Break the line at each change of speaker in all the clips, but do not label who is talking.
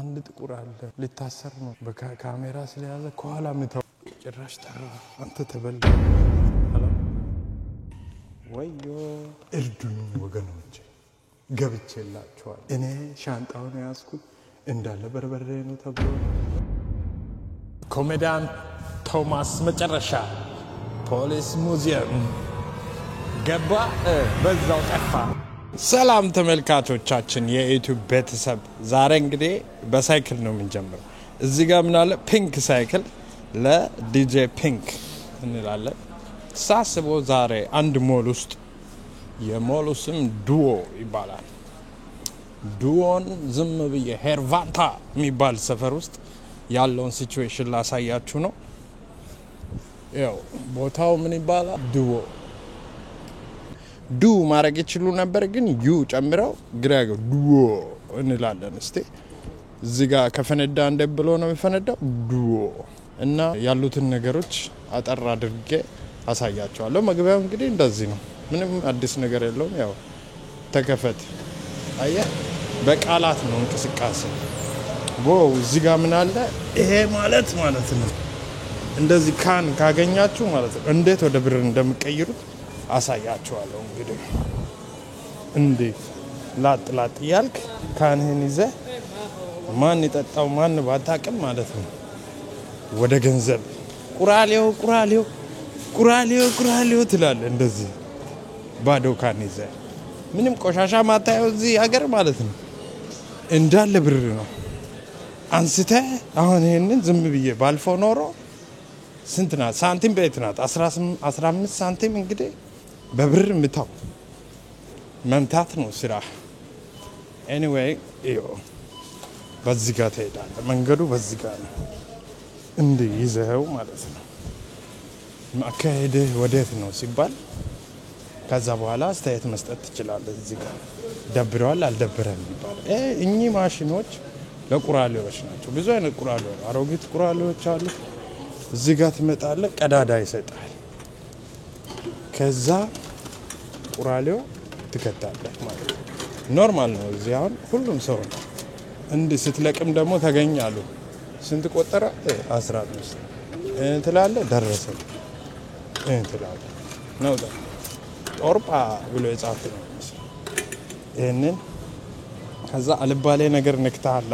አንድ ጥቁር አለ፣ ሊታሰር ነው፣ በካሜራ ስለያዘ ከኋላ ምተው። ጭራሽ ጠራ። አንተ ተበላ። ወዮ እርዱኝ ወገኖች፣ ገብቼላችኋል። እኔ ሻንጣውን የያዝኩት እንዳለ በርበሬ ነው ተብሎ ኮሜዲያን ቶማስ መጨረሻ ፖሊስ ሙዚየም ገባ፣ በዛው ጠፋ። ሰላም ተመልካቾቻችን፣ የ YouTube ቤተሰብ፣ ዛሬ እንግዲህ በሳይክል ነው የምንጀምረው። እዚህ ጋር ምናለ Pink ሳይክል ለዲጄ ፒንክ እንላለን። ሳስበው ዛሬ አንድ ሞል ውስጥ፣ የሞሉ ስም ዱኦ ይባላል። ዱኦን ዝም ብዬ ሄርቫንታ የሚባል ሰፈር ውስጥ ያለውን situation ላሳያችሁ ነው። ያው ቦታው ምን ይባላል? ዱኦ። ዱ ማድረግ ይችሉ ነበር፣ ግን U ጨምረው ግራ ዱኦ እንላለን። እስቲ እዚህ ጋር ከፈነዳ እንደ ብሎ ነው የሚፈነዳው ዱኦ። እና ያሉትን ነገሮች አጠር አድርጌ አሳያቸዋለሁ። መግቢያው እንግዲህ እንደዚህ ነው። ምንም አዲስ ነገር የለውም። ያው ተከፈት፣ አየህ፣ በቃላት ነው እንቅስቃሴ። Wow፣ እዚህ ጋር ምን አለ? ይሄ ማለት ማለት ነው እንደዚህ can ካገኛችሁ ማለት ነው እንዴት ወደ ብር እንደምቀይሩት አሳያችኋለሁ። እንግዲህ እንዴት ላጥ ላጥ እያልክ can ህን ይዘህ ማን የጠጣው ማን ባታቅም ማለት ነው ወደ ገንዘብ ቁራሌው ቁራሌው ቁራሌው ቁራሌው ትላለህ። እንደዚህ ባዶ can ይዘህ ምንም ቆሻሻ ማታየው እዚህ ሀገር ማለት ነው እንዳለ ብር ነው። አንስተህ አሁን ይሄንን ዝም ብዬ ባልፈው ኖሮ ስንት ናት? ሳንቲም ቤት ናት። 15 ሳንቲም እንግዲህ በብር ምታው፣ መምታት ነው ስራ። Anyway ይኸው በዚህ ጋር ትሄዳለህ። መንገዱ በዚህ ጋር ነው። እንዲህ ይዘኸው ማለት ነው። አካሄድህ ወዴት ነው ሲባል ከዛ በኋላ አስተያየት መስጠት ትችላለህ። እዚህ ጋር ደብረዋል አልደብረም ይባላል። እኚህ ማሽኖች ለቁራሌዎች ናቸው። ብዙ አይነት ቁራሌዎች፣ አሮጊት ቁራሌዎች አሉ። እዚህ ጋር ትመጣለህ፣ ቀዳዳ ይሰጣል። ከዛ ቁራሌው ትከታለህ ማለት ነው። Normal ነው። እዚህ አሁን ሁሉም ሰው ነው። እንዲህ ስትለቅም ደግሞ ተገኛሉ። ስንት ቆጠረ? 15 ትላለህ። ደረሰ ትላለህ ነው። ጦርጳ ብሎ የጻፈ ነው የሚመስለው። ይህንን ከዛ አልባሌ ነገር ነክተሃል።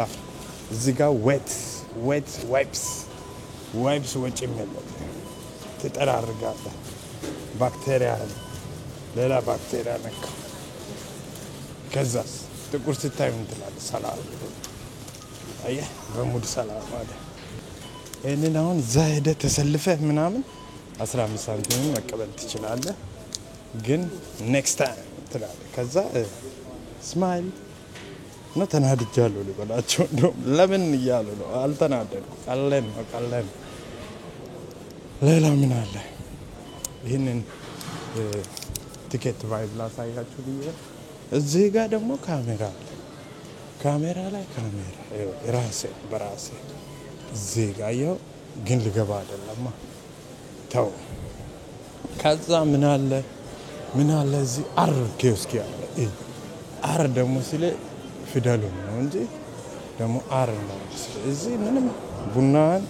እዚህ ጋር wet wipes፣ wipes ወጪም የለም፣ ትጠራርጋለህ። ባክቴሪያ፣ ሌላ ባክቴሪያ ነካ። ከዛስ ጥቁር ስታይ ምን ትላለህ? ሰላም፣ አየህ፣ በ mood ሰላም አለ። ይህንን አሁን እዛ ሄደህ ተሰልፈህ ምናምን 15 ሳንቲምን መቀበል ትችላለህ። ግን next time ትላለህ። ከዛ smile ነው። ተናድጃለሁ ልበላቸው። እንደውም ለምን እያሉ ነው። አልተናደድኩ። ቀለን ነው ቀለን። ሌላ ምን አለ? ይህንን ቲኬት vibe ላሳያችሁ ብዬ። እዚህ ጋር ደግሞ ካሜራ አለ። ካሜራ ላይ ካሜራ ራሴ በራሴ እዚህ ጋር ይኸው፣ ግን ልገባ አይደለማ፣ ተው። ከዛ ምን አለ? ምን አለ እዚህ? R ኪዮስኪ አለ። R ደግሞ ሲል ፊደሉ ነው እንጂ ደግሞ R ነው። እዚህ ምንም ቡናን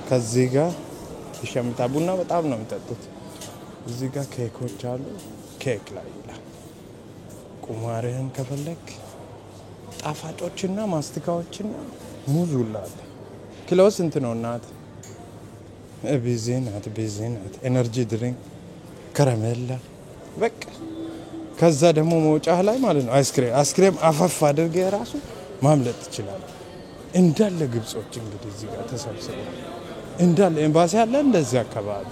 ከዚህ ጋር ይሸምታ። ቡና በጣም ነው የሚጠጡት። እዚህ ጋር ኬኮች አሉ። ኬክ ላይ ይላል። ቁማርህን ከፈለግ ጣፋጮችና ማስቲካዎችና ሙዝ ሁላ አለ። ኪሎ ስንት ነው እናት? Busy ናት፣ busy ናት። Energy drink፣ ከረሜላ በቃ። ከዛ ደግሞ መውጫህ ላይ ማለት ነው አይስክሬም፣ አይስክሬም አፈፍ አድርገህ ራሱ ማምለጥ ትችላለህ። እንዳለ ግብጾች እንግዲህ እዚህ ጋር ተሰብስበው እንዳለ ኤምባሲ አለ እንደዚህ አካባቢ።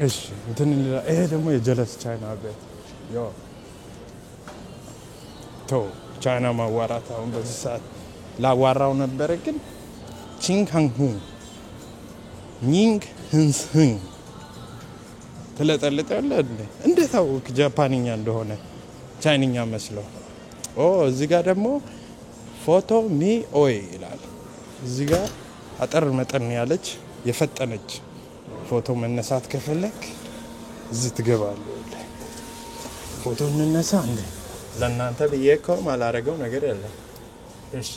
እሺ እንትን ይሄ ደግሞ የጀለስ ቻይና ቤት። ዮ ተው፣ ቻይና ማዋራት አሁን በዚህ ሰዓት ላዋራው ነበረ፣ ግን ቺንካንሁ ኒንግ ህንስህን ትለጠልጠ ያለ እንዴ? እንዴት አወቅ ጃፓንኛ እንደሆነ? ቻይንኛ መስሎ። ኦ፣ እዚህ ጋር ደግሞ ፎቶ ሚ ኦይ ይላል። እዚህ ጋር አጠር መጠን ያለች የፈጠነች ፎቶ መነሳት ከፈለክ እዚህ ትገባለህ። ፎቶ እንነሳ እንዴ? ለእናንተ ብዬ እኮ ማላረገው ነገር የለም። እሺ።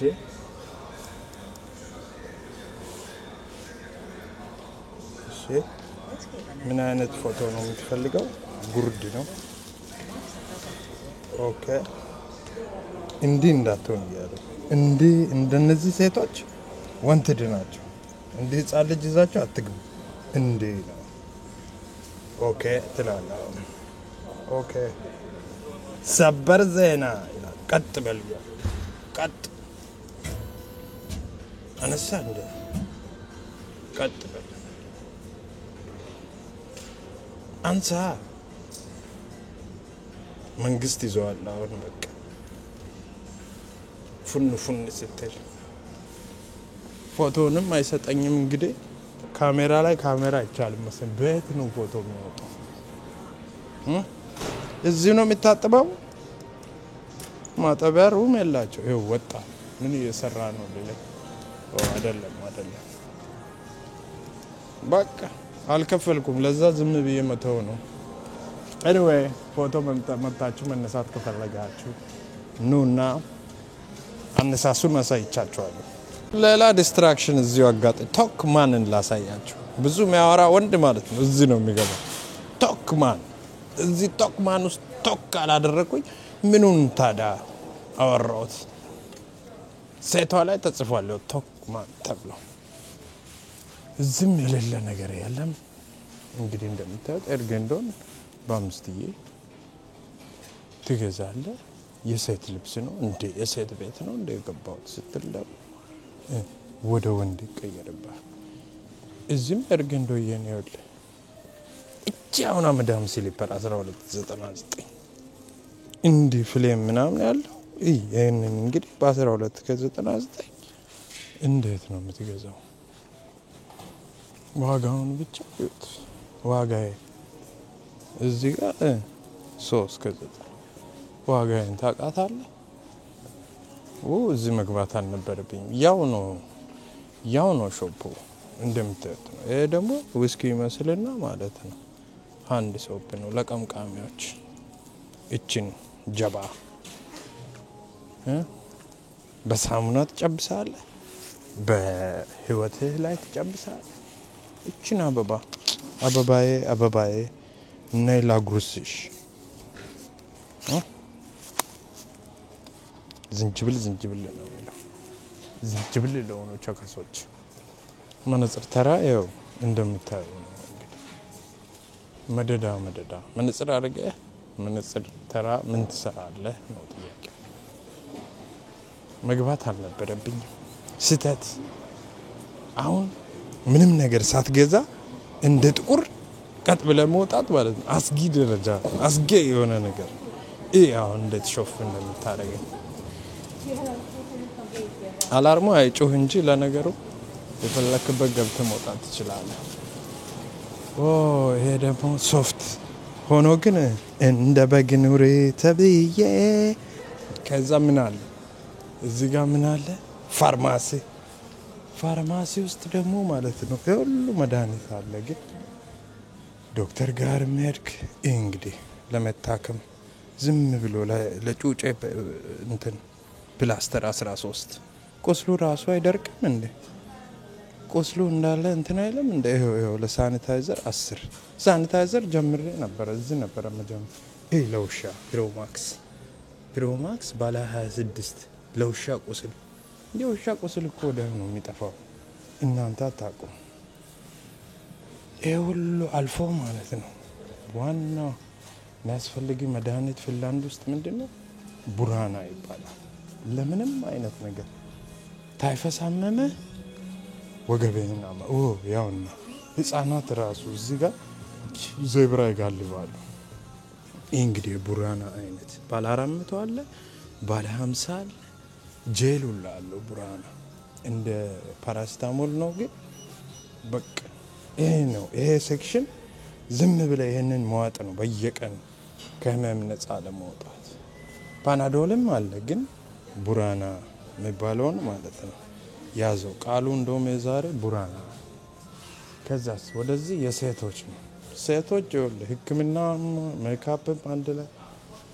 ምን አይነት ፎቶ ነው የምትፈልገው? ጉርድ ነው። Okay፣ እንዲህ እንዳትሆን እያለ፣ እንዲህ እንደነዚህ ሴቶች wanted ናቸው። እንዲህ ህፃን ልጅ ይዛቸው አትግቡ። እንዲህ ነው። Okay ትላለህ። አሁን okay፣ ሰበር ዜና ይላል። ቀጥ በል እያለ፣ ቀጥ አነሳ እንደ ቀጥ በል፣ አንሳ። መንግስት ይዘዋል። አሁን በቃ ፉን ፉን ስትል ፎቶንም አይሰጠኝም። እንግዲህ ካሜራ ላይ ካሜራ አይቻልም መሰለኝ። በየት ነው ፎቶ የሚወጣው? እዚሁ ነው የሚታጥበው። ማጠቢያ room የላቸው። ይኸው ወጣ። ምን እየሰራ ነው ሊለኝ። አይደለም አይደለም፣ በቃ አልከፈልኩም። ለዛ ዝም ብዬ መተው ነው። Anyway፣ ፎቶ መታችሁ መነሳት ከፈለጋችሁ ኑና አነሳሱን አሳይቻችኋለሁ። ሌላ distraction እዚሁ አጋጣሚ Tokmanni ን ላሳያችሁ። ብዙ የሚያወራ ወንድ ማለት ነው እዚህ ነው የሚገባው። Tokmanni፣ እዚህ Tokmanni ውስጥ talk ካላደረግኩኝ ምኑን ታዲያ አወራሁት? ሴቷ ላይ ተጽፏል Tokmanni ተብሎ። እዚህም የሌለ ነገር የለም። እንግዲህ እንደምታዩት ኤርጌንዶን በአምስትዬ ትገዛለህ። የሴት ልብስ ነው እንዴ? የሴት ቤት ነው እንደ የገባሁት ስትል ደግሞ ወደ ወንድ ይቀየርባል። እዚህም ኤርጌንዶ የኔ ይኸውልህ፣ እቺ አሁን አመዳም slipper 12.99፣ እንዲህ flame ምናምን ያለው፣ ይህንን እንግዲህ በ12 ከ99 እንዴት ነው የምትገዛው? ዋጋውን ብቻ እዩት። ዋጋዬ እዚህ ጋር 3 ከ9፣ ዋጋዬን ታውቃታለህ? እዚህ መግባት አልነበረብኝም። ያው ነው፣ ያው ነው፣ shop ኡ እንደምታዩት ነው። ይሄ ደግሞ ውስኪ ይመስልና ማለት ነው hand soap ነው ለቀምቃሚዎች። እችን ጀባ በሳሙና ትጨብሳለህ፣ በህይወትህ ላይ ትጨብሳለህ። እችን አበባ፣ አበባዬ አበባዬ ነይ ላጉርስሽ። ዝንጅብል ዝንጅብል ነው የሚለው፣ ዝንጅብል ለሆኑ ቸከሶች መነጽር ተራ ይኸው እንደምታዩ ነው። እንግዲህ መደዳ መደዳ መነጽር አድርገህ መነጽር ተራ ምን ትሰራለህ ነው ጥያቄ። መግባት አልነበረብኝም። ስህተት። አሁን ምንም ነገር ሳትገዛ እንደ ጥቁር ቀጥ ብለህ መውጣት ማለት ነው። አስጊ ደረጃ፣ አስጊ የሆነ ነገር። ይህ አሁን እንዴት ሾፍ እንደምታደርገኝ፣ alarm ኡ አይጩህ እንጂ ለነገሩ የፈለክበት ገብተህ መውጣት ትችላለህ። ኦ፣ ይሄ ደግሞ soft ሆኖ ግን እንደ በግ ኑሪ ተብዬ። ከዛ ምን አለ እዚህ ጋር? ምን አለ? ፋርማሲ። ፋርማሲ ውስጥ ደግሞ ማለት ነው የሁሉ መድኃኒት አለ። ግን ዶክተር ጋር ሄድክ እንግዲህ ለመታከም ዝም ብሎ ለጩጬ እንትን ፕላስተር 13፣ ቁስሉ ራሱ አይደርቅም እንዴ? ቁስሉ እንዳለ እንትን አይልም እንደ ይኸው ይኸው ለሳኒታይዘር 10፣ ሳኒታይዘር ጀምሬ ነበረ፣ እዚህ ነበረ መጀመር። ይህ ለውሻ ፒሮማክስ፣ ፒሮማክስ ባለ 26 ለውሻ ቁስል። የውሻ ቁስል እኮ ወዲያው ነው የሚጠፋው። እናንተ አታውቁም። ይህ ሁሉ አልፎ ማለት ነው ዋናው የሚያስፈልግ መድኃኒት ፊንላንድ ውስጥ ምንድን ነው? ቡራና ይባላል። ለምንም አይነት ነገር ታይፈስ አመመ፣ ወገቤን ያውና ህጻናት ራሱ እዚህ ጋር ዜብራ ይጋልባሉ። ይህ እንግዲህ ቡራና አይነት ባለ 400 አለ፣ ባለ 50 አለ፣ ጄል ሁላ አለው። ቡራና እንደ ፓራሲታሞል ነው፣ ግን በቃ ይሄ ነው። ይሄ section ዝም ብለህ ይሄንን መዋጥ ነው በየቀኑ ከህመም ነፃ ለመውጣት። ፓናዶልም አለ፣ ግን ቡራና የሚባለውን ማለት ነው ያዘው ቃሉ። እንደውም የዛሬ ቡራና። ከዛስ ወደዚህ የሴቶች ነው። ሴቶች ይኸውልህ ሕክምና ሜካፕም አንድ ላይ።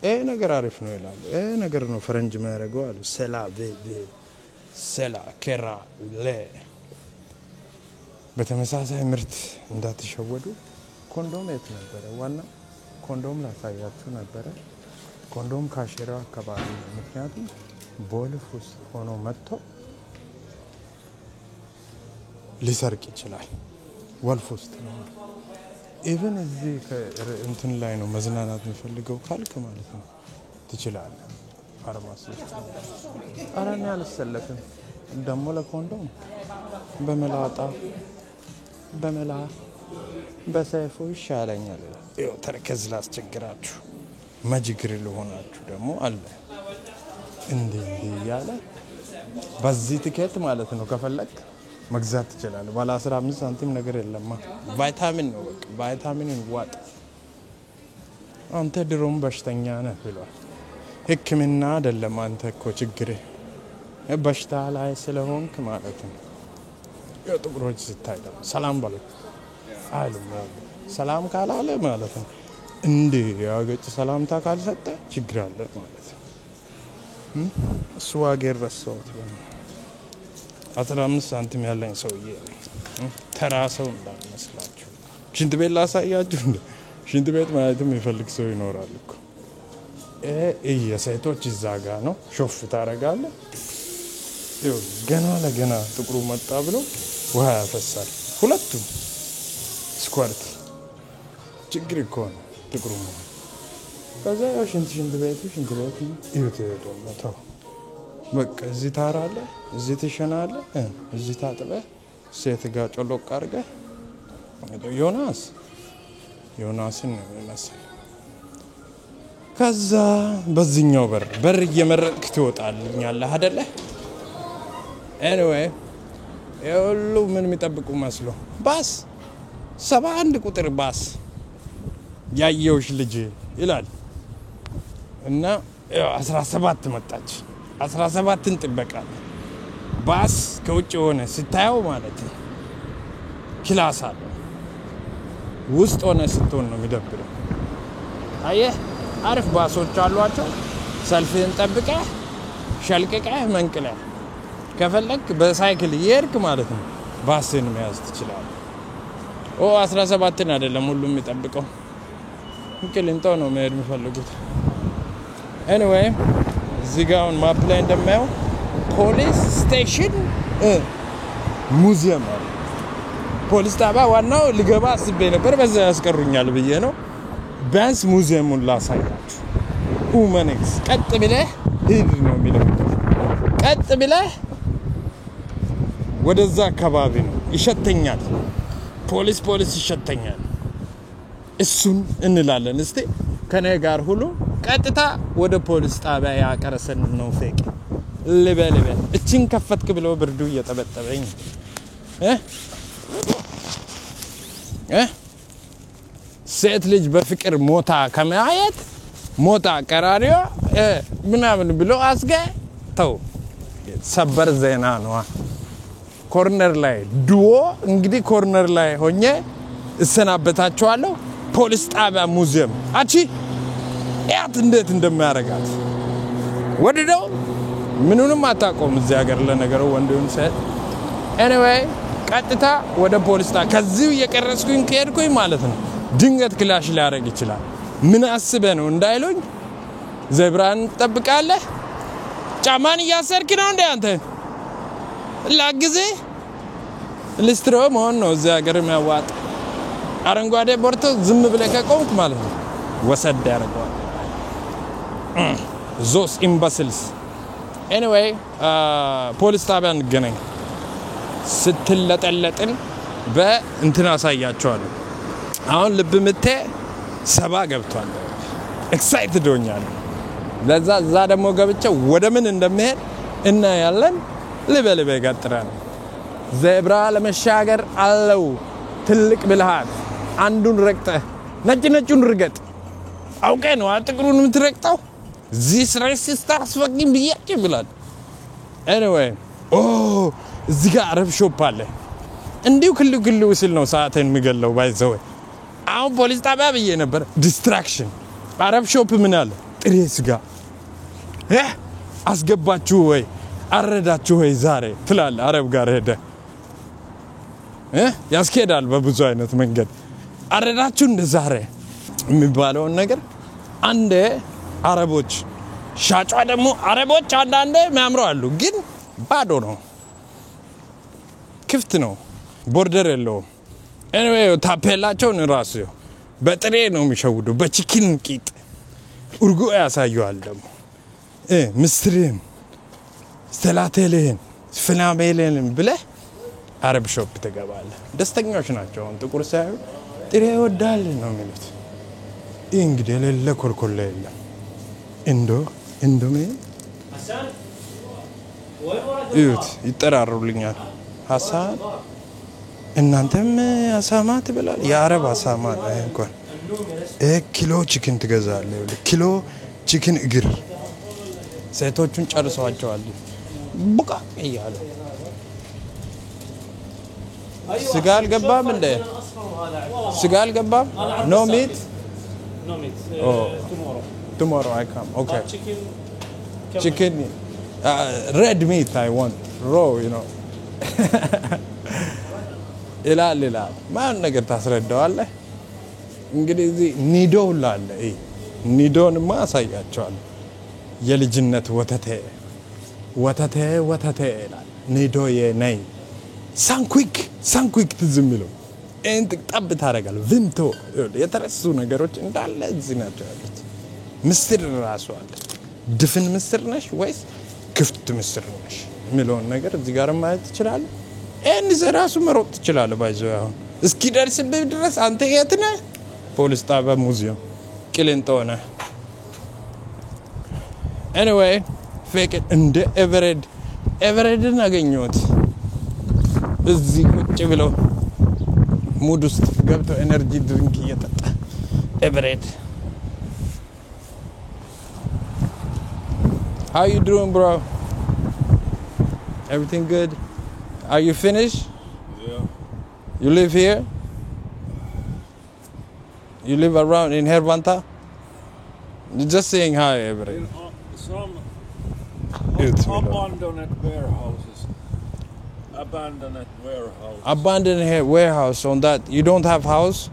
ይሄ ነገር አሪፍ ነው ይላሉ። ይሄ ነገር ነው ፈረንጅ የሚያደርገው አሉ። ሴላ ቬ ሴላ ኬራ ሌ በተመሳሳይ ምርት እንዳትሸወዱ። ኮንዶም የት ነበረ? ዋና ኮንዶም ላሳያችሁ ነበረ። ኮንዶም ካሽራው አካባቢ ነው። ምክንያቱም ቦልፍ ውስጥ ሆኖ መጥቶ ሊሰርቅ ይችላል። ወልፍ ውስጥ ነው። Even እዚህ እንትን ላይ ነው መዝናናት የሚፈልገው ካልክ ማለት ነው ትችላለህ። ፋርማሲ ውስጥ ነው። ኧረ እኔ አልሰለፍም። ደግሞ ለኮንዶም በመላጣ በመላ በሰይፉ ይሻለኛል። ይኸው ተረከዝ ላስቸግራችሁ መጅግር ለሆናችሁ ደግሞ አለ እንዲህ እንዲህ እያለ በዚህ ትኬት ማለት ነው ከፈለግ መግዛት ትችላለህ። ባለ 15 ሳንቲም ነገር የለማ። ቫይታሚን ነው በቃ፣ ቫይታሚንን ዋጥ። አንተ ድሮም በሽተኛ ነህ ብሏል። ሕክምና አይደለም አንተ እኮ ችግርህ በሽታ ላይ ስለሆንክ ማለት ነው። ጥቁሮች ስታይ ደግሞ ሰላም በሉ አይሉም። ሰላም ካላለ ማለት ነው እንዴ ያገጭ ሰላምታ ካልሰጠ ችግር አለ ማለት ነው። እሱ ዋጌን ረሳሁት። 15 ሳንቲም ያለኝ ሰውዬ ተራ ሰው እንዳልመስላችሁ። ሽንት ቤት ላሳያችሁ። ሽንት ቤት ማየትም የሚፈልግ ሰው ይኖራል እኮ። የሴቶች እዛ ጋ ነው። ሾፍ ታደርጋለህ። ገና ለገና ጥቁሩ መጣ ብሎ ውሃ ያፈሳል። ሁለቱም squirt ችግር እኮ ነው ጥቁሩ መሆን። ከዛ ያው ሽንት ቤቱ ሽንት ቤቱ እዩት። ደግሞ ተው በቃ እዚህ ታራለህ፣ እዚህ ትሸናለህ፣ እዚህ ታጥበህ ሴት ጋር ጮሎቅ አድርገህ ዮናስን ነው የሚመስል። ከዛ በዚህኛው በር እየመረጥክ ትወጣልኛለህ አይደለ? Anyway የሁሉ ምን የሚጠብቁ መስሎ ባስ 71 ቁጥር ባስ ያየውሽ ልጅ ይላል እና 17 መጣች። 17ን ጥበቃ ባስ ከውጭ የሆነ ስታየው ማለት ነው class አለው። ውስጥ ሆነ ስትሆን ነው የሚደብረው። አየህ አሪፍ ባሶች አሏቸው። ሰልፍህን ጠብቀህ ሸልቅቀህ መንቅለህ ከፈለክ በሳይክል እየሄድክ ማለት ነው ባስን መያዝ ትችላለህ። 17ን አይደለም ሁሉም የሚጠብቀው፣ ቅሊንጦ ነው መሄድ የሚፈልጉት። Anyway እዚህ ጋ አሁን map ላይ እንደማየው police station ሙዚየም አለ። ፖሊስ ጣቢያ ዋናው ልገባ አስቤ ነበር፣ በዛ ያስቀሩኛል ብዬ ነው። ቢያንስ ሙዚየሙን ላሳያችሁ። ሁመኔክስ ቀጥ ብለህ ሂድ ነው የሚለው። ቀጥ ብለህ ወደዛ አካባቢ ነው። ይሸተኛል፣ ፖሊስ ፖሊስ ይሸተኛል። እሱን እንላለን። እስቲ ከኔ ጋር ሁሉ ቀጥታ ወደ ፖሊስ ጣቢያ ያቀረሰን ነው። ፌቅ ልበ ልበ እችን ከፈትክ ብሎ ብርዱ እየጠበጠበኝ እ እ ሴት ልጅ በፍቅር ሞታ ከማየት ሞታ ቀራሪዮ ምናምን ብሎ አስገ ተው። ሰበር ዜና ነዋ። Corner ላይ ድዎ እንግዲህ corner ላይ ሆኜ እሰናበታችኋለሁ። ፖሊስ ጣቢያ ሙዚየም አቺ ያት እንዴት እንደሚያደርጋት ወድደው ምኑንም አታውቀውም እዚህ ሀገር ለነገሩ ወንድም ሴት። Anyway ቀጥታ ወደ ፖሊስ ጣቢያ ከዚሁ እየቀረጽኩኝ ከሄድኩኝ ማለት ነው ድንገት clash ሊያደርግ ይችላል። ምን አስበህ ነው እንዳይሉኝ፣ ዜብራን ትጠብቃለህ። ጫማን እያሰርክ ነው እንደ አንተ ላግዝህ። ሊስትሮ መሆን ነው እዚህ ሀገር የሚያዋጥ። አረንጓዴ ቦርቶ ዝም ብለህ ከቆምክ ማለት ነው ወሰድ ያደርገዋል። Those imbeciles። Anyway ፖሊስ ጣቢያ እንገናኝ። ስትለጠለጥን በእንትን አሳያቸዋለሁ። አሁን ልብ ምቴ 70 ገብቷል። Excited ሆኛለሁ። ለዛ እዛ ደግሞ ገብቼ ወደ ምን እንደምሄድ እናያለን። ልበ ልበ ይቀጥራል። ዜብራ ለመሻገር አለው ትልቅ ብልሃት። አንዱን ረግጠህ ነጭ ነጩን ርገጥ። አውቀህ ነው ጥቁሩን የምትረግጠው። This racist አስፈቂም ብያጭ ብላል። Anyway እዚህ ጋር አረብ shop አለ። እንዲሁ ክልው ክልው ስል ነው ሰዓቴን የሚገለው። By the way አሁን ፖሊስ ጣቢያ ብዬ ነበር። Distraction። አረብ shop ምን አለ? ጥሬ ስጋ አስገባችሁ ወይ አረዳችሁ ወይ ዛሬ ትላለህ። አረብ ጋር ሄደ ያስኬዳል በብዙ አይነት መንገድ። አረዳችሁ እንደ ዛሬ የሚባለውን ነገር አንዴ አረቦች ሻጯ ደግሞ አረቦች አንዳንዴ የሚያምሩ አሉ፣ ግን ባዶ ነው፣ ክፍት ነው፣ border የለውም። Anyway ታፔላቸውን ራሱ በጥሬ ነው የሚሸውዱ፣ በ chicken ቂጥ እርጎ ያሳየዋል። ደግሞ ምስርህን ሰላቴልህን ፍላሜልህን ብለህ አረብ shop ትገባለህ። ደስተኞች ናቸው። አሁን ጥቁር ሳይሆን ጥሬ ይወዳል ነው የሚሉት። ይህ እንግዲህ የሌለ ኮልኮላ የለም። እንዶሜ እዩት፣ ይጠራሩልኛል። ሀሳን እናንተም አሳማ ትበላል። የአረብ አሳማ ነው እንኳን ኪሎ chicken ትገዛለህ። ኪሎ chicken እግር ሴቶቹን ጨርሰዋቸዋል። ቡቃ እያሉ ስጋ አልገባም እንደ ስጋ አልገባም። No meat.
No meat.
Oh.
Tomorrow.
Tomorrow I come. Okay.
But chicken.
Chicken, red meat I want raw. ይላል ይላል። ማን ነገር ታስረዳዋለህ። እንግዲህ እዚህ ኒዶ ሁላ አለ። ኒዶንማ አሳያቸዋለሁ። የልጅነት ወተቴ ወተቴ ወተቴ ይላል። ኒዶዬ ነይ። ሳንኩዊክ ሳንኩዊክ ትዝ የሚለው ይህን ጠብ ታደርጋለህ። ቪምቶ የተረሱ ነገሮች እንዳለ እዚህ ናቸው ያሉት። ምስር ራሱ አለ። ድፍን ምስር ነሽ ወይስ ክፍት ምስር ነሽ የሚለውን ነገር እዚህ ጋር ማየት ትችላለህ። ይህን ይዘህ ራሱ መሮጥ ትችላለህ። By the way አሁን እስኪደርስብህ ድረስ አንተ የት ነህ? ፖሊስ ጣቢያ፣ ሙዚየም፣ ቅሊንጦ ነህ። Anyway fake እንደ ኤቨሬድ ኤቨሬድን አገኘሁት እዚህ ቁጭ ብለው mood ውስጥ ገብተው energy drink እየጠጣ ኤቨሬድ። How you doing, bro? Everything good? Are you finished?
Yeah.
You live here? You live around in Hervanta? You're just saying hi, Everett.
In some
It's
abandoned warehouses. Abandoned warehouse.
Abandoned warehouse on that. You don't have house?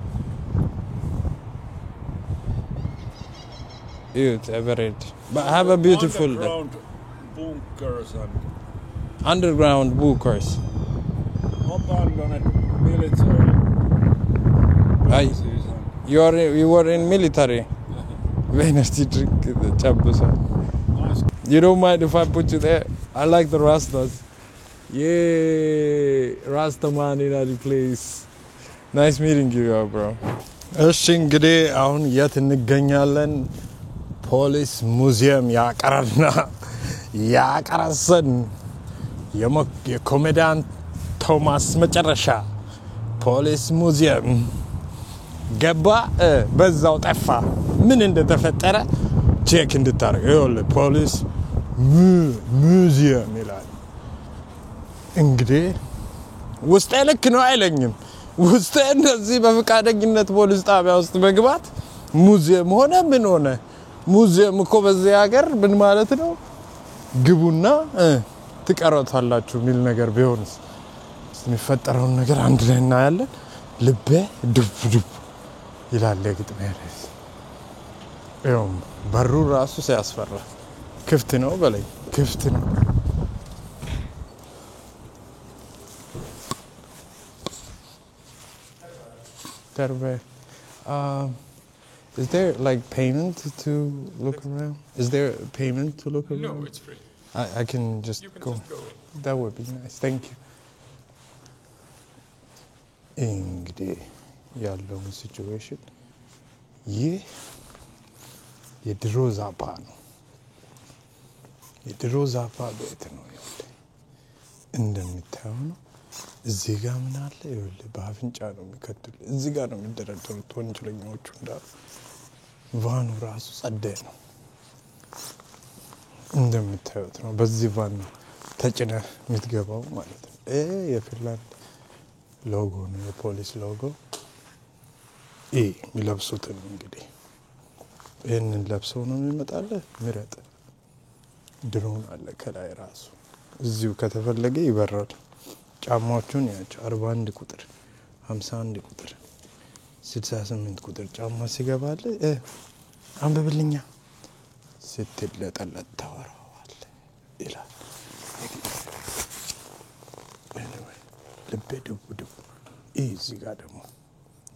It's Everett. But have a beautiful day.
Underground bunkers and
Underground bunkers.
Abandoned military bases and
You were in military. Energy drink ጨብሷል።
Nice.
You don't mind if I put you there? I like the Rastas. Yeah, Rasta man in the place. Nice meeting you, bro. እሺ እንግዲህ አሁን የት እንገኛለን? ፖሊስ ሙዚየም ያቀረና ያቀረሰን የኮሜዲያን ቶማስ መጨረሻ ፖሊስ ሙዚየም ገባ፣ በዛው ጠፋ። ምን እንደተፈጠረ check እንድታደርግ ይኸውልህ፣ ፖሊስ ሙዚየም ይላል። እንግዲህ ውስጤ ልክ ነው አይለኝም። ውስጤ እንደዚህ በፈቃደኝነት ፖሊስ ጣቢያ ውስጥ መግባት ሙዚየም ሆነ ምን ሆነ፣ ሙዚየም እኮ በዚህ ሀገር ምን ማለት ነው? ግቡና ትቀረታላችሁ የሚል ነገር ቢሆንስ? የሚፈጠረውን ነገር አንድ ላይ እናያለን። ልቤ ዱብ ዱብ ይላል። የግጥሚያ ርዕስ ይኸውም በሩ ራሱ ሲያስፈራ ክፍት ነው በለኝ፣ ክፍት ነው። Terve. Is there like payment to look around? Is there payment to look around?
No, it's free.
I can just
You can
go.
Just go.
That would be nice. Thank you. እንግዲህ ያለውን situation ይህ የድሮ ዛፓ ነው። የድሮ ዛፓ ቤት ነው። ይኸውልህ እንደምታየው ነው። እዚህ ጋር ምን አለ? ይኸውልህ በአፍንጫ ነው የሚከቱልህ። እዚህ ጋር ነው የሚደረደሩት ወንጀለኛዎቹ እንዳሉ። Van ኑ ራሱ ጸደይ ነው። እንደምታዩት ነው። በዚህ van ነው ተጭነህ የምትገባው ማለት ነው። ይሄ የፊንላንድ ሎጎ ነው፣ የፖሊስ ሎጎ። ይህ የሚለብሱትን እንግዲህ ይህንን ለብሰው ነው የሚመጣልህ። ምረጥ። ድሮን አለ ከላይ ራሱ እዚሁ ከተፈለገ ይበራል። ጫማዎቹን ያቸው 41 ቁጥር፣ 51 ቁጥር፣ 68 ቁጥር ጫማ ሲገባል አንብብልኛ ስትለጠለጥ ታወራዋለህ ይላል። Anyway፣ ልቤ ድቡ ድቡ። ይህ እዚህ ጋር ደግሞ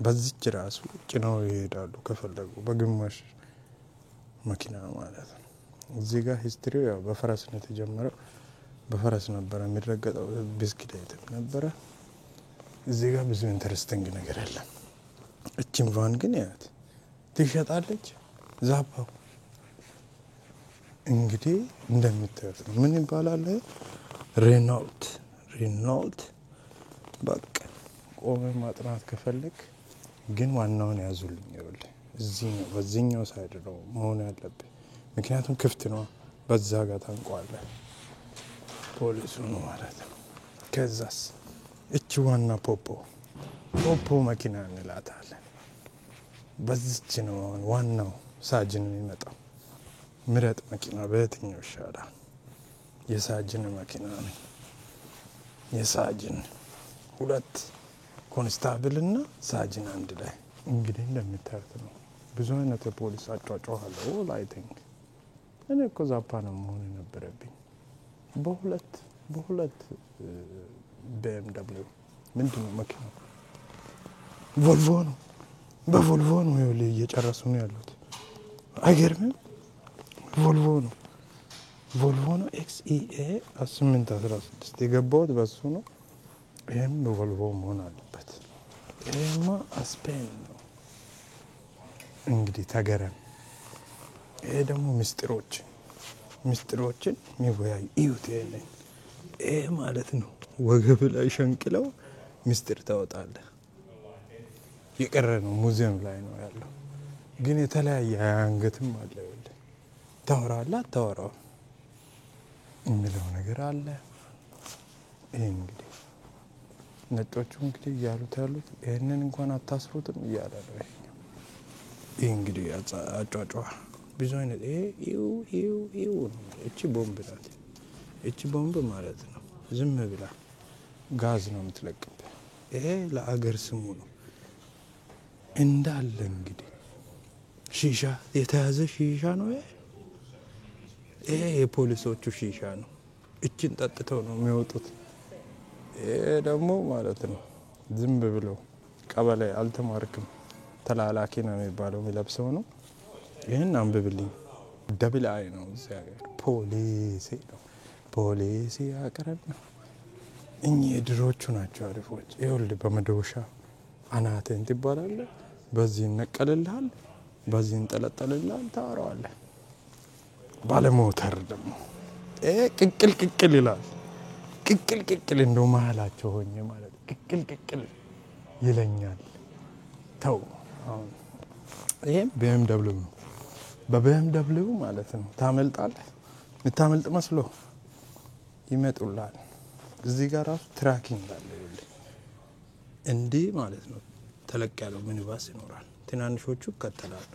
በዚች ራሱ ጭነው ይሄዳሉ ከፈለጉ በግማሽ መኪና ማለት ነው። እዚህ ጋር history ው ያው በፈረስ ነው የተጀመረው። በፈረስ ነበረ የሚረገጠው፣ ብስክሌትም ነበረ። እዚህ ጋር ብዙ interesting ነገር የለም። እችን van ግን ያት ትሸጣለች። ዛፓው እንግዲህ እንደምታዩት ነው። ምን ይባላል? Renault፣ Renault። በቃ ቆመ ማጥናት ከፈለግ ግን ዋናውን ያዙልኝ። ይኸውልህ እዚህ ነው፣ በዚህኛው side ነው መሆን ያለብህ። ምክንያቱም ክፍት ነው። በዛ ጋር ታንቋለህ ፖሊሱ ነው ማለት ነው። ከዛስ እቺ ዋና ፖፖ ፖፖ መኪና እንላታለን። በዚች ነው አሁን ዋናው ሳጅን የሚመጣው። ምረጥ መኪና በየትኛው ይሻላል? የሳጅን መኪና ነው። የሳጅን ሁለት ኮንስታብል እና ሳጅን አንድ ላይ። እንግዲህ እንደምታዩት ነው። ብዙ አይነት የፖሊስ አጯጯህ አለ። Lighting እኔ እኮ ዛፓ ነው መሆን የነበረብኝ። በሁለት BMW ምንድን ነው መኪናው? ቮልቮ ነው። በቮልቮ ነው፣ ይኸውልህ እየጨረሱ ነው ያሉት። አይገርምም? ቮልቮ ነው፣ ቮልቮ ነው። XEA 816 የገባሁት በሱ ነው። ይህም ቮልቮ መሆን አለበት። ይሄማ አስፔን ነው። እንግዲህ ተገረም። ይሄ ደግሞ ምስጢሮችን ምስጢሮችን የሚወያዩ እዩት። ይሄንን ይሄ ማለት ነው ወገብ ላይ ሸንቅለው ምስጢር ታወጣለህ። የቀረ ነው፣ ሙዚየም ላይ ነው ያለው። ግን የተለያየ አንገትም አለ። ይኸውልህ ታወራለህ አታወራውም የሚለው ነገር አለ። ይሄ እንግዲህ ነጮቹ እንግዲህ እያሉት ያሉት ይህንን እንኳን አታስሩትም እያለ ነው። ይሄኛው ይህ እንግዲህ አጯጯ ብዙ አይነት ይሄ ይው ይው ይው ነው። እቺ ቦምብ ናት። እቺ ቦምብ ማለት ነው ዝም ብላ ጋዝ ነው የምትለቅብህ። ይሄ ለአገር ስሙ ነው እንዳለ እንግዲህ ሺሻ የተያዘ ሺሻ ነው። ይሄ የፖሊሶቹ ሺሻ ነው። እችን ጠጥተው ነው የሚወጡት። ይሄ ደግሞ ማለት ነው ዝም ብለው ቀበሌ አልተማርክም ተላላኪ ነው የሚባለው የሚለብሰው ነው። ይህን አንብብልኝ። Double I ነው እዚህ ሀገር ፖሊሲ ነው። ፖሊሲ አቅረብ ነው። እኚህ የድሮቹ ናቸው አሪፎች። ይኸውልህ በመዶሻ አናትህን ትባላለህ። በዚህ ይነቀልልሃል፣ በዚህ ይንጠለጠልልሃል፣ ታወራዋለህ። ባለሞተር ደግሞ ቅቅል ቅቅል ይላል። ቅቅል ቅቅል እንደው መሀላቸው ሆኜ ማለት ቅቅል ቅቅል ይለኛል። ተው አሁን ይሄም BMW ነው። በ BMW ማለት ነው ታመልጣለህ። የምታመልጥ መስሎ ይመጡልሃል። እዚህ ጋር ራሱ tracking አለ። ይኸውልህ እንዲህ ማለት ነው። ተለቅ ያለው ሚኒባስ ይኖራል። ትናንሾቹ ይከተላሉ።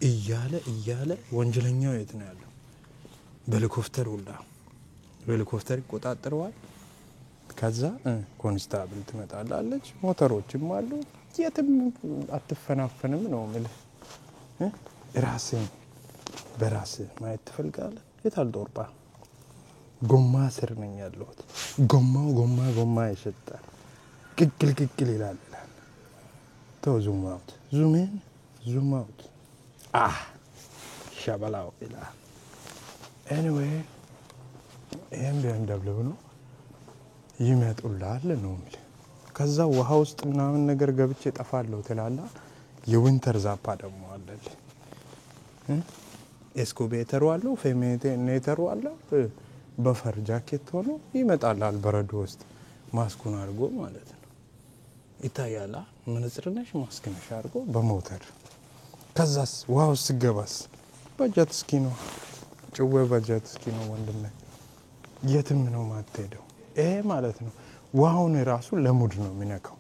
እያለ እያለ ወንጀለኛው የት ነው ያለው? በሄሊኮፕተር ሁላ በሄሊኮፕተር ይቆጣጠረዋል። ከዛ ኮንስታብል ትመጣላለች። ሞተሮችም አሉ። የትም አትፈናፈንም ነው የምልህ። ራስህን በራስህ ማየት ትፈልጋለህ? የታል ጦርጳ? ጎማ ስር ነኝ ያለሁት። ጎማው ጎማ ጎማ ይሸጣል። ቅቅል ቅቅል ይላል ይላል። ተው zoom out፣ zoom in፣ zoom out፣ ሸበላው ይላል። Anyway ይህም BMW ነው ይመጡላል ነው የሚል። ከዛ ውሃ ውስጥ ምናምን ነገር ገብቼ ጠፋለሁ ትላላ። የ winter ዛፓ ደግሞ አለልህ። ኤስኮቤተሩ አለው፣ ፌሜኔተሩ አለው። በ fur ጃኬት ሆኖ ይመጣላል። በረዶ ውስጥ ማስኩን አድርጎ ማለት ነው። ይታያላ። መነጽር ነሽ ማስክ ነሽ አድርጎ በሞተር። ከዛስ ውሃ ውስጥ ስገባስ በ jet ski ነው፣ ጭዌ በ jet ski ነው ወንድሜ። የትም ነው ማትሄደው። ይሄ ማለት ነው ውሃውን ራሱ ለ mood ነው የሚነካው።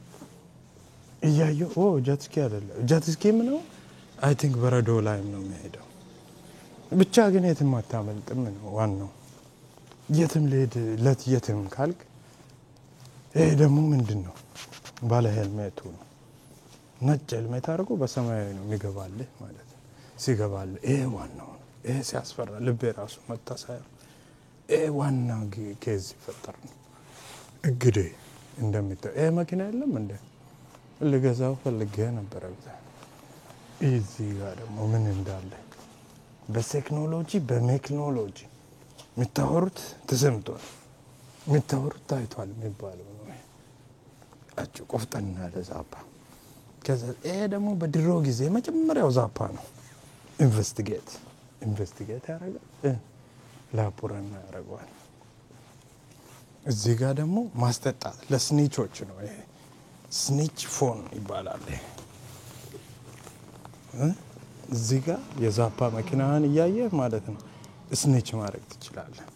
እያየው ኦ jet ski አይደለም፣ jet ski ም ነው I think፣ በረዶ ላይም ነው የሚሄደው። ብቻ ግን የትም አታመልጥም ነው ዋናው። የትም ልሄድ ለት የትም ካልክ ይሄ ደግሞ ምንድን ነው? ባለ ሄልሜቱ ነው። ነጭ ሄልሜት አድርጎ በሰማያዊ ነው የሚገባልህ ማለት ነው። ሲገባልህ ይሄ ዋናው ነው። ይሄ ሲያስፈራ ልቤ ራሱ መታ ሳየው ይሄ ዋና case ሲፈጠር ነው። እንግዲህ እንደሚታየው ይሄ መኪና የለም እንደ ልገዛው ፈልጌ ነበረ። እዚህ ጋር ደግሞ ምን እንዳለ በቴክኖሎጂ በሜክኖሎጂ የምታወሩት ተሰምቷል፣ የምታወሩት ታይቷል የሚባለው ነው። አጭ ቆፍጠን ያለ ዛፓ። ከዛ ይሄ ደግሞ በድሮ ጊዜ መጀመሪያው ዛፓ ነው። Investigate ያደርጋል፣ ላፑረና ያደርገዋል። እዚህ ጋር ደግሞ ማስጠጣት ለ snitch ኦች ነው። ይሄ snitch phone ይባላል። እዚህ ጋር የዛፓ መኪናህን እያየህ ማለት ነው snitch ማድረግ ትችላለህ።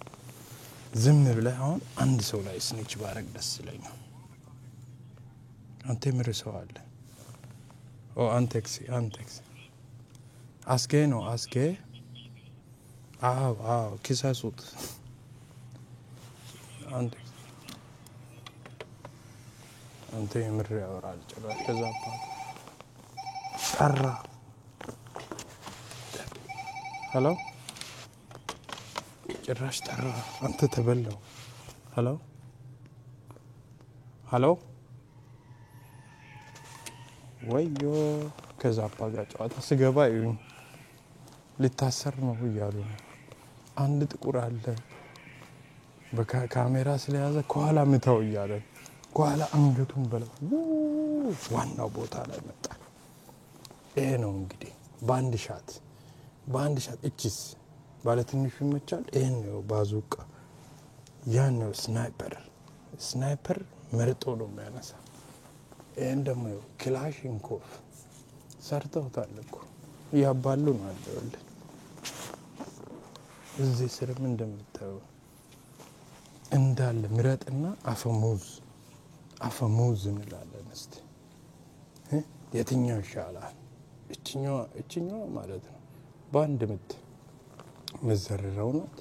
ዝም ብለህ አሁን አንድ ሰው ላይ snitch ባረግ ደስ ይለኛል። አንተ ምር ሰው አለ። ኦ anteeksi, anteeksi, አስጌ ነው አስጌ። አዎ አዎ፣ ክሰሱት። Anteeksi፣ አንተ የምር ያወራል ጭራሽ። ከዛፓ ጠራ። Hello፣ ጭራሽ ጠራ። አንተ ተበላው። Hello, hello፣ ወዮ ከዛፓ ጋር ጨዋታ ስገባ እዩኝ፣ ሊታሰር ነው እያሉ ነው። አንድ ጥቁር አለ በካሜራ ስለያዘ ከኋላ ምታው እያለ ከኋላ አንገቱን በለው። ዋናው ቦታ ላይ መጣ። ይሄ ነው እንግዲህ በአንድ shot፣ በአንድ shot። እቺስ ባለ ትንሹ ይመቻል። ይሄን ነው ባዙቃ፣ ያን ነው sniper። Sniper መርጦ ነው የሚያነሳ። ይህን ደግሞ ክላሽንኮቭ ሰርተውታል እኮ፣ እያባሉ ነው አለ። እዚህ ስርም እንደምታየው እንዳለ ምረጥና አፈሙዝ አፈሙዝ እንላለን። እስቲ የትኛው ይሻላል? እችኛዋ፣ እችኛዋ ማለት ነው በአንድ ምት መዘርረው ናት።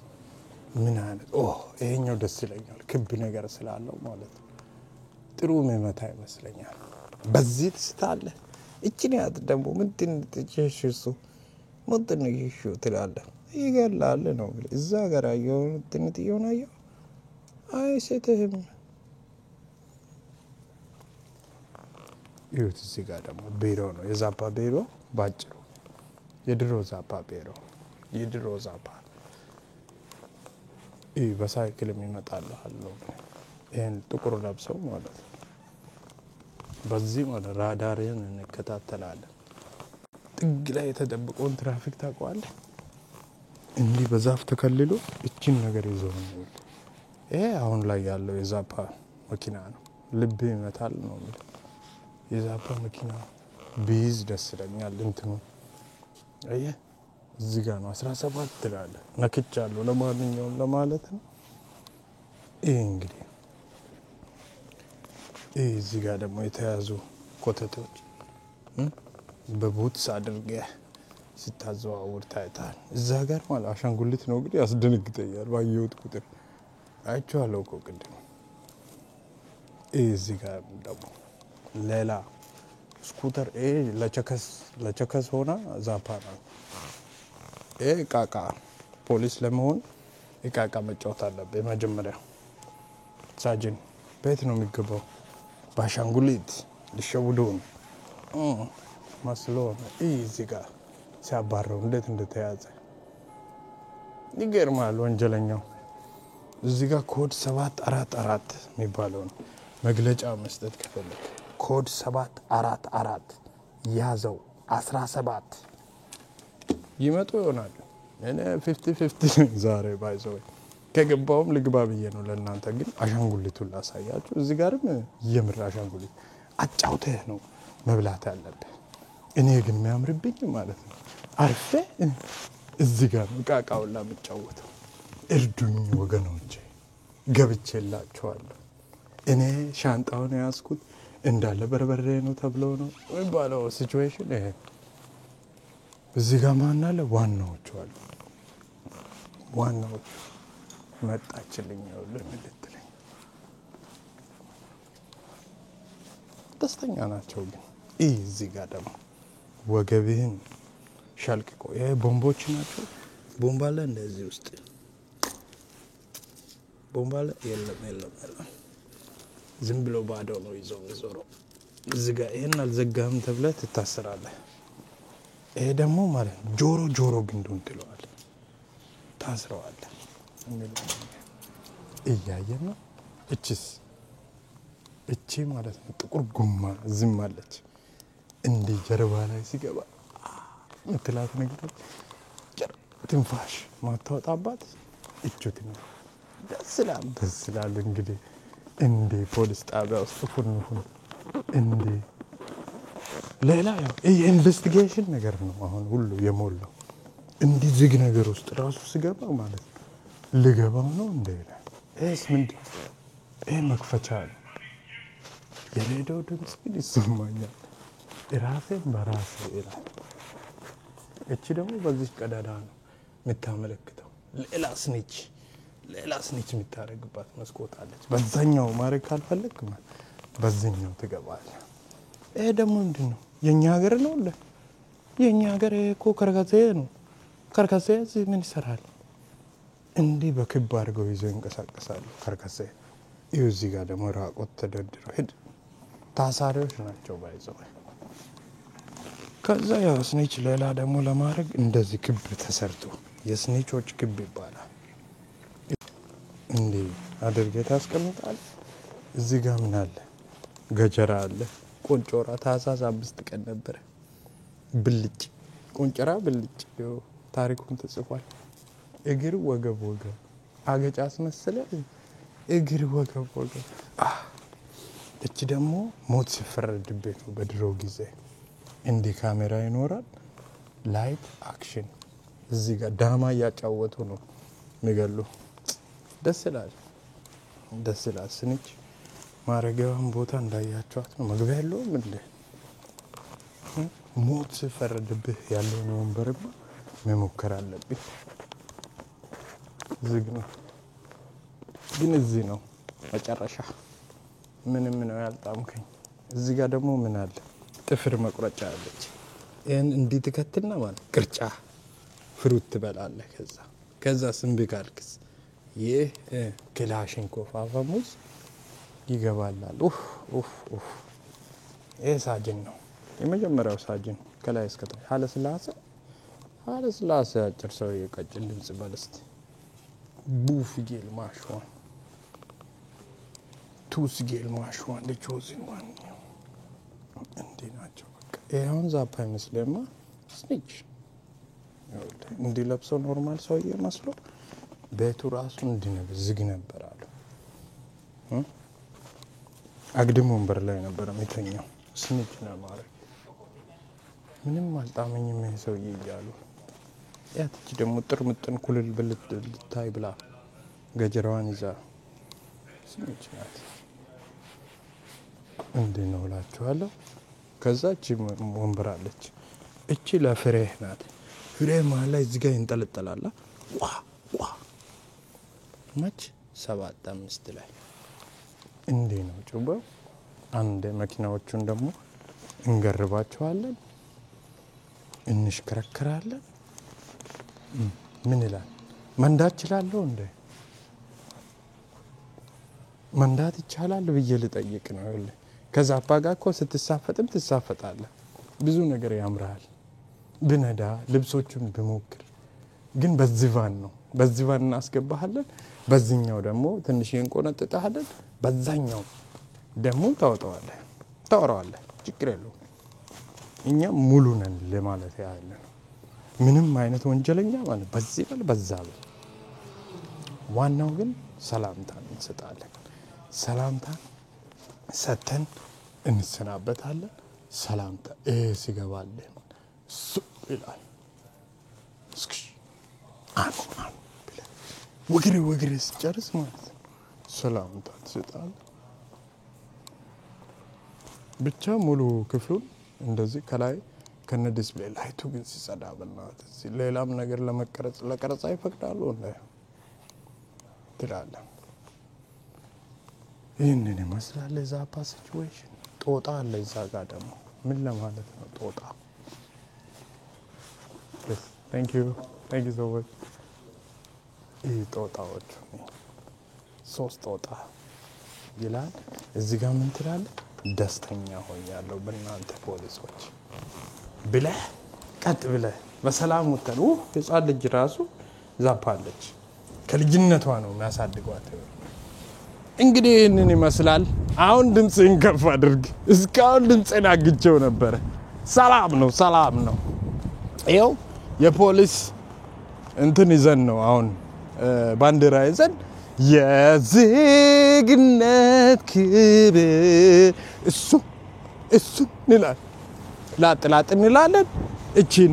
ምን አይነት ኦ ይሄኛው ደስ ይለኛል፣ ክብ ነገር ስላለው ማለት ነው። ጥሩ ሚመታ ይመስለኛል። በዚህ ትስታለህ። እችን ያት ደግሞ ምንድን እሱ ምንድን ይሹ ትላለህ። ይገላል ነው እዛ ጋር ያየውን ትንጥየውን አየው አይስትህም። ይሁት እዚህ ጋር ደግሞ ቢሮ ነው፣ የዛፓ ቢሮ ባጭሩ፣ የድሮ ዛፓ ቢሮ፣ የድሮ ዛፓ። ይህ በሳይክልም ይመጣል አለው። ይህን ጥቁር ለብሰው ማለት ነው። በዚህ ማለት ራዳርን እንከታተላለን። ጥግ ላይ የተደበቀውን ትራፊክ ታውቀዋለህ። እንዲህ በዛፍ ተከልሎ እችን ነገር ይዘው ነው። ይሄ አሁን ላይ ያለው የዛፓ መኪና ነው። ልብ ይመታል ነው የሚለው። የዛፓ መኪና ቢይዝ ደስ ይለኛል። እንትኑ አየህ እዚህ ጋር ነው 17 ትላለህ። ነክቻለሁ ለማንኛውም ለማለት ነው። ይህ እንግዲህ ይህ እዚህ ጋር ደግሞ የተያዙ ኮተቶች በ boots አድርገህ ስታዘዋውር ታይታል። እዛ ጋር ማለት አሻንጉሊት ነው እንግዲህ ያስደነግጠኛል ባየሁት ቁጥር፣ አይቼዋለሁ እኮ ቅድም። ይህ እዚህ ጋር ደግሞ ሌላ scooter፣ ይሄ ለቸከስ ለቸከስ ሆና ዛፓ ነው። ይሄ እቃቃ ፖሊስ ለመሆን እቃቃ መጫወት አለብህ። የመጀመሪያ ሳጅን ቤት ነው የሚገባው። በአሻንጉሊት ሊሸውደው ነው መስሎ ነው። ይህ እዚህ ጋር ሲያባረው እንዴት እንደተያዘ ይገርማል። ወንጀለኛው እዚህ ጋር ኮድ 744 የሚባለው ነው። መግለጫ መስጠት ከፈለግ ኮድ 744 ያዘው፣ 17 ይመጡ ይሆናል። እኔ 50-50 ዛሬ by the way ከገባውም ልግባ ብዬ ነው። ለእናንተ ግን አሻንጉሊቱን ላሳያችሁ። እዚህ ጋርም የምር አሻንጉሊት አጫውተህ ነው መብላት ያለብህ። እኔ ግን የሚያምርብኝ ማለት ነው አርፌ እዚህ ጋር ነው እቃቃውን ላምጫወተው። እርዱኝ ወገኖቼ፣ ገብቼላችኋለሁ። እኔ ሻንጣውን የያዝኩት እንዳለ በርበሬ ነው ተብሎ ነው የሚባለው situation ይሄ። እዚህ ጋር ማን አለ? ዋናዎቹ አሉ። ዋናዎቹ መጣችልኝ። ይኸውልህ ምን ልትለኝ ደስተኛ ናቸው። ግን ይህ እዚህ ጋር ደግሞ ወገብህን ሸልቅቆ፣ ይሄ ቦምቦች ናቸው። ቦምብ አለ እንደዚህ ውስጥ፣ ቦምብ አለ? የለም፣ የለም፣ የለም። ዝም ብሎ ባዶ ነው ይዞ የሚዞረው። እዚህ ጋር ይሄን አልዘጋህም ተብለህ ትታሰራለህ። ይሄ ደግሞ ማለት ነው ጆሮ ግንዱን ትለዋለህ፣ ታስረዋለህ። እያየን ነው። እችስ እቺ ማለት ነው ጥቁር ጎማ ዝም አለች። እንዲህ ጀርባ ላይ ሲገባ ምትላት ነገሮች ትንፋሽ ማታወጣባት እቹት ነው። ደስ ይላል፣ ደስ ይላል። እንግዲህ እንዴ ፖሊስ ጣቢያ ውስጥ ፉን ፉን እንዴ። ሌላ ያው የ investigation ነገር ነው አሁን ሁሉ የሞላው። እንዲህ ዝግ ነገር ውስጥ ራሱ ስገባ ማለት ነው ልገባው ነው እንደ ይላል። ይህስ ምንድን? ይህ መክፈቻ ነው። የሬዲዮ ድምፅ ግን ይሰማኛል። ራሴን በራሴ ይላል። እቺ ደግሞ በዚህ ቀዳዳ ነው የምታመለክተው። ሌላ snitch የምታደርግባት መስኮት አለች። በዛኛው ማድረግ ካልፈለግ በዚህኛው ትገባለህ። ይሄ ደግሞ ምንድን ነው? የእኛ ሀገር ነው አለ። የእኛ ሀገር እኮ ከርከሴ ነው። ከርከሴ እዚህ ምን ይሰራል? እንዲህ በክብ አድርገው ይዘው ይንቀሳቀሳሉ። ከርከሴ ይኸው እዚህ ጋር ደግሞ ራቆት ተደርድረው ሂድ፣ ታሳሪዎች ናቸው ባይዘው። ከዛ ያው snitch ሌላ ደግሞ ለማድረግ እንደዚህ ክብ ተሰርቶ የ snitch ኦች ክብ ይባላል። እንዲህ አድርገህ ታስቀምጣለህ። እዚህ ጋር ምን አለ? ገጀራ አለ። ቆንጮራ ታህሳስ 5 ቀን ነበረ። ብልጭ ቆንጨራ ብልጭ፣ ይኸው ታሪኩም ተጽፏል። እግር ወገብ ወገብ አገጫ አስመሰለ፣ እግር ወገብ ወገብ። እቺ ደግሞ ሞት ሲፈረድብህ ነው። በድሮ ጊዜ እንዲህ ካሜራ ይኖራል። Light action፣ እዚህ ጋር ዳማ እያጫወቱ ነው የሚገሉ። ደስ ይላል፣ ደስ ይላል። Snitch ማረጊያዋን ቦታ እንዳያቸዋት ነው። መግቢያ የለውም እንዴ? ሞት ሲፈረድብህ ያለውን ወንበርማ መሞከር አለብኝ። ዝግ ነው ግን እዚህ ነው መጨረሻ። ምንም ነው ያልጣምከኝ። እዚህ ጋር ደግሞ ምን አለ? ጥፍር መቁረጫ አለች። ይህን እንዲህ ትከትና ማለት ቅርጫ fruit ትበላለህ። ከዛ ስንብ ካልክስ ይህ ክላሽንኮቭ አፈሙዝ ይገባላል። ኡፍ ኡፍ ኡፍ! ይህ ሳጅን ነው፣ የመጀመሪያው ሳጅን ከላይ እስከ ታች። ኃይለ ሥላሴ፣ ኃይለ ሥላሴ፣ አጭር ሰው፣ የቀጭን ድምጽ በል እስቲ። ቡፍ ጌል ማሽዋን ቱስ ጌል ማሽዋን chosen one እንዲህ ናቸው። በቃ ይሄ አሁን ዛፓ አይመስልማ፣ snitch እንዲህ ለብሰው normal ሰውዬ መስሎ ቤቱ ራሱ እንዲህ ነበር፣ ዝግ ነበር አሉ። አግድም ወንበር ላይ ነበር የሚተኛው። Snitch ነው ማድረግ። ምንም አልጣመኝም ይሄ ሰውዬ እያሉ። ያትቺ ደግሞ ጥር ምጥን ኩልል ብልት ልታይ ብላ ገጀራዋን ይዛ snitch ናት። እንዲህ ነው እላችኋለሁ። ከዛ እቺ ወንበር አለች። እቺ ለፍሬህ ናት። ፍሬ መሀል ላይ እዚህ ጋር ይንጠለጠላል። ዋ ዋ መች 7 5 ላይ እንዲህ ነው ጩባው። አንድ መኪናዎቹን ደግሞ እንገርባቸዋለን፣ እንሽከረከራለን። ምን ይላል? መንዳት እችላለሁ እንደ መንዳት ይቻላል ብዬ ልጠይቅ ነው። ይኸውልህ ከዛፓ ጋር እኮ ስትሳፈጥም ትሳፈጣለህ። ብዙ ነገር ያምርሃል። ብነዳ ልብሶቹን ብሞክር ግን በዚህ van ነው። በዚህ van እናስገባሃለን። በዚህኛው ደግሞ ትንሽ እንቆነጥጥሃለን። በዛኛው ደግሞ ታወጣዋለህ፣ ታወራዋለህ። ችግር የለውም። እኛ ሙሉ ነን ለማለት ያህል ነው። ምንም አይነት ወንጀለኛ ማለት በዚህ በል በዛ በል፣ ዋናው ግን ሰላምታን እንሰጣለን። ሰላምታን ሰተን እንሰናበታለን። ሰላምታ ይሄ ሲገባልህ ሱ ይላል። እስኪ አኑ አኑ ብለህ ወግሬ ወግሬ ስጨርስ ማለት ነው ሰላምታ ትሰጣለህ። ብቻ ሙሉ ክፍሉን እንደዚህ ከላይ ከነ display light ኡ ግን ሲጸዳ በእናትህ፣ እዚህ ሌላም ነገር ለመቀረጽ ለቀረጻ ይፈቅዳሉ እንደ ትላለህ። ይህንን ይመስላል የዛፓ situation። ጦጣ አለ እዛ ጋር ደግሞ ምን ለማለት ነው ጦጣ? Thank you, thank you so much። ይህ ጦጣዎቹ ሶስት ጦጣ ይላል። እዚህ ጋር ምን ትላለህ? ደስተኛ ሆኛለሁ በእናንተ ፖሊሶች ብለህ ቀጥ ብለህ በሰላም ወጥተን ህፃን ልጅ ራሱ ዛፓለች። ከልጅነቷ ነው የሚያሳድጓት። እንግዲህ ይህንን ይመስላል። አሁን ድምፅህን ከፍ አድርግ። እስካሁን ድምፅህን አግቼው ነበረ። ሰላም ነው፣ ሰላም ነው። ይኸው የፖሊስ እንትን ይዘን ነው አሁን ባንዲራ ይዘን የዜግነት ክብር እሱ እሱ እንላለን፣ ላጥ ላጥ እንላለን። እቺን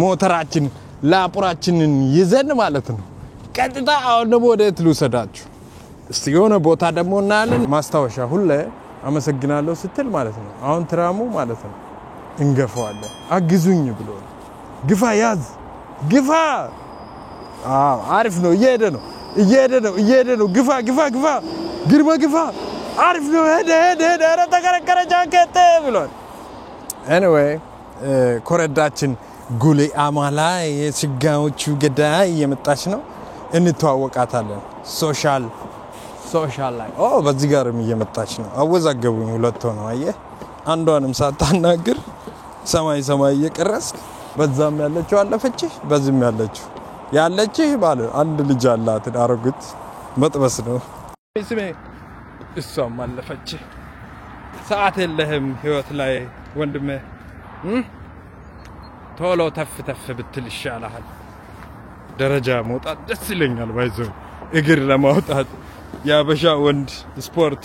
ሞተራችን ላፑራችንን ይዘን ማለት ነው። ቀጥታ አሁን ደግሞ ወደ የት ልውሰዳችሁ? እስቲ የሆነ ቦታ ደግሞ እናያለን። ማስታወሻ ሁሌ አመሰግናለሁ ስትል ማለት ነው። አሁን ትራሙ ማለት ነው እንገፋዋለን። አግዙኝ ብሎ ነው። ግፋ፣ ያዝ፣ ግፋ። አዎ አሪፍ ነው። እየሄደ ነው፣ እየሄደ ነው፣ እየሄደ ነው። ግፋ፣ ግፋ፣ ግፋ፣ ግርማ ግፋ። አሪፍ ነው። ሄደ፣ ሄደ፣ ሄደ። ኧረ ተከረከረ ጃኬት ብሏል። Anyway ኮረዳችን ጉሌ አማላ የስጋዎቹ ገዳይ እየመጣች ነው። እንተዋወቃታለን። Social ላይ በዚህ ጋርም እየመጣች ነው። አወዛገቡኝ ሁለት ሆነው አየህ። አንዷንም ሳታናግር ሰማይ ሰማይ እየቀረስክ በዛም ያለችው አለፈችህ፣ በዚህም ያለችው ያለችህ ማለት አንድ ልጅ አላት አሮጊት መጥበስ ነው ስሜ። እሷም አለፈችህ። ሰዓት የለህም ህይወት ላይ ወንድሜ፣ ቶሎ ተፍ ተፍ ብትል ይሻልሃል። ደረጃ መውጣት ደስ ይለኛል። ባይዘው እግር ለማውጣት የአበሻ ወንድ ስፖርት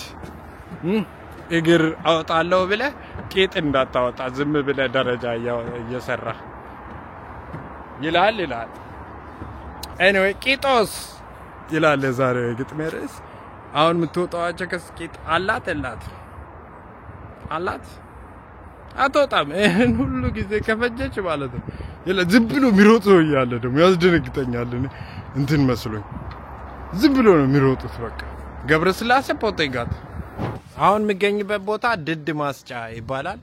እግር አወጣለሁ ብለህ ቂጥ እንዳታወጣ ዝም ብለህ ደረጃ እየሰራ ይላል ይላል። Anyway ቂጦስ ይላል የዛሬው የግጥሜ ርዕስ። አሁን የምትወጣው chicks ቂጥ አላት የላት? አላት፣ አትወጣም። ይህን ሁሉ ጊዜ ከፈጀች ማለት ነው። ዝም ብሎ የሚሮጥ ሰው እያለ ደግሞ ያስደነግጠኛል። እኔ እንትን መስሎኝ ዝም ብሎ ነው የሚሮጡት። በቃ ገብረስላሴ ፖቴጋት አሁን የሚገኝበት ቦታ ድድ ማስጫ ይባላል።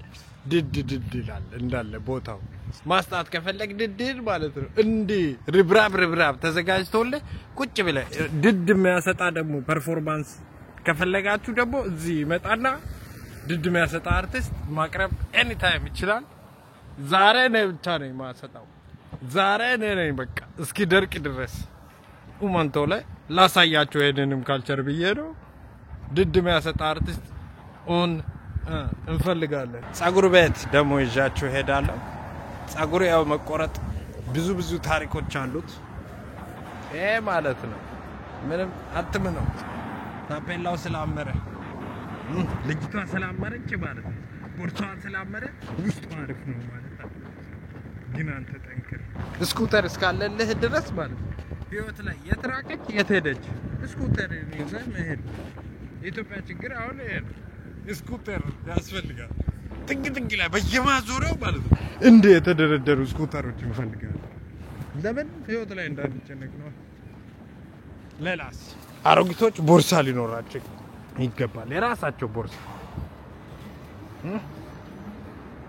ድድ ድድ ይላል እንዳለ ቦታው። ማስጣት ከፈለግ ድድ ማለት ነው። እንዲህ ርብራብ ርብራብ ተዘጋጅቶልህ ቁጭ ብለህ ድድ የሚያሰጣ ደግሞ performance ከፈለጋችሁ ደግሞ እዚህ ይመጣና ድድ የሚያሰጣ አርቲስት ማቅረብ anytime ይችላል። ዛሬ እኔ ብቻ ነኝ ማሰጣው። ዛሬ እኔ ነኝ በቃ እስኪ ደርቅ ድረስ ኡማንቶ ላይ ላሳያቸው ይሄንንም culture ብዬ ነው። ድድ የሚያሰጣ አርቲስት ኦን እንፈልጋለን። ጸጉር ቤት ደግሞ ይዣችሁ እሄዳለሁ። ጸጉር ያው መቆረጥ ብዙ ብዙ ታሪኮች አሉት። ይሄ ማለት ነው ምንም አትም ነው። ታፔላው ስላመረ ልጅቷ ስላመረች ማለት ነው። ቦርሳዋ ስላመረ ውስጡ አሪፍ ነው ማለት ነው። ግን አንተ ጠንክር። Scooter እስካለልህ ድረስ ማለት ነው። ህይወት ላይ የት ራቀች የት ሄደች? Scooter ይዘህ መሄድ። የኢትዮጵያ ችግር አሁን ይሄ ነው። Scooter ያስፈልጋል። ጥግ ጥግ ላይ በየማዞሪያው ማለት ነው እንደ የተደረደሩ scooter ኦች እንፈልጋለን። ለምን ህይወት ላይ እንዳንጨነቅ ነው። ሌላስ አሮጊቶች ቦርሳ ሊኖራቸው ይገባል። የራሳቸው ቦርሳ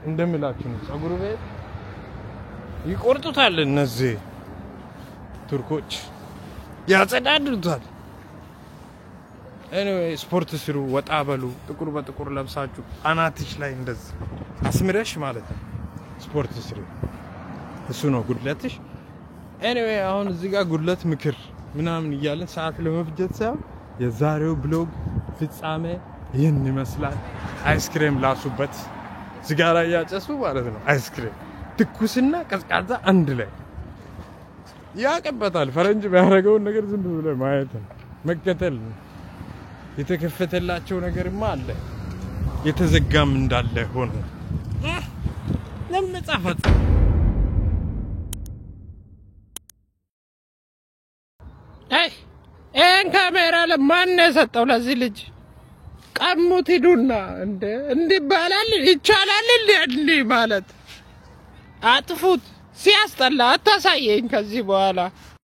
እንደምላችሁ ነው። ጸጉር ቤት ይቆርጡታል እነዚህ ቱርኮች ያጸዳድሩታል። Anyway ስፖርት ስሩ፣ ወጣ በሉ። ጥቁር በጥቁር ለብሳችሁ አናትሽ ላይ እንደዚህ አስምረሽ ማለት ነው። ስፖርት ስሩ፣ እሱ ነው ጉድለትሽ። Anyway አሁን እዚህ ጋር ጉድለት ምክር ምናምን እያለን ሰዓት ለመፍጀት ሳይሆን የዛሬው vlog ፍጻሜ ይህን ይመስላል። አይስክሬም ላሱበት፣ ሲጋራ እያጨሱ ማለት ነው። አይስክሬም ትኩስና ቀዝቃዛ አንድ ላይ ያቀበታል። ፈረንጅ የሚያደርገውን ነገር ዝም ብሎ ማየት ነው፣ መከተል ነው። የተከፈተላቸው ነገርማ አለ፣ የተዘጋም እንዳለ ሆኖ ለመጻፈት አይ ይሄን ካሜራ ለማን ነው የሰጠው? ለዚህ ልጅ ቀሙት። ሂዱና እንደ እንዲህ ይባላል ይቻላል እንዴ? እንዲህ ማለት አጥፉት። ሲያስጠላ አታሳየኝ ከዚህ በኋላ።